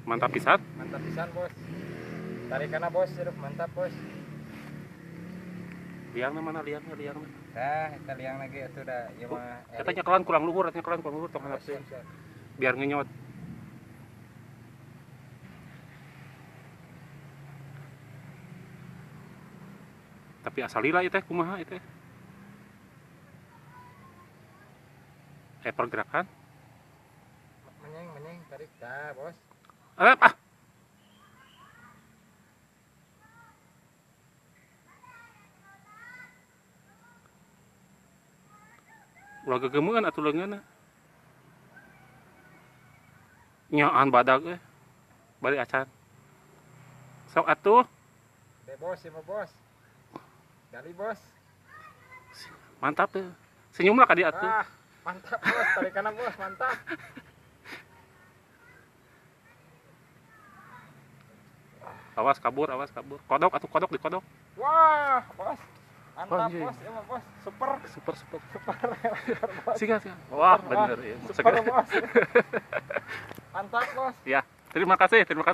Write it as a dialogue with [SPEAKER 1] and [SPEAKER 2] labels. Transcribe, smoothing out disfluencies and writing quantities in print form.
[SPEAKER 1] Mantap pisan.
[SPEAKER 2] Mantap pisan, Bos. Tarikanna, Bos, hirup mantap, Bos.
[SPEAKER 1] Liangna mana liangna liangna.
[SPEAKER 2] Tah, eta liang lagi atuh da ieu mah.
[SPEAKER 1] Eta nyekelan kurang luhur, eta nyekelan kurang luhur tong handap teh. Biar ngenyot. Tapi asal lila ieu teh kumaha ieu teh? Pergerakan.
[SPEAKER 2] Menyeng, menyeng, tarik dah, Bos.
[SPEAKER 1] Ah. Ulah gegemeun atuh leungeunna. Nyaan badag euy. Bari acan. Sok atuh.
[SPEAKER 2] Deh, Bos, ieu mah, Bos. Gali, Bos.
[SPEAKER 1] Mantap tuh. Senyumlah ka dieu atuh.
[SPEAKER 2] Ah, mantap, Bos. Tarikanna, Bos, mantap.
[SPEAKER 1] Awas kabur, awas kabur. Kodok atuh kodok dikodok.
[SPEAKER 2] Wah, Bos. Mantap,
[SPEAKER 1] Anjing.
[SPEAKER 2] Bos. Ieu mah, Bos. Super.
[SPEAKER 1] Super, super.
[SPEAKER 2] Super, super, Bos.
[SPEAKER 1] Siga, siga. Wah, bener ya.
[SPEAKER 2] Super, Bos. Mantap, Bos.
[SPEAKER 1] Ya, terima kasih, terima kasih.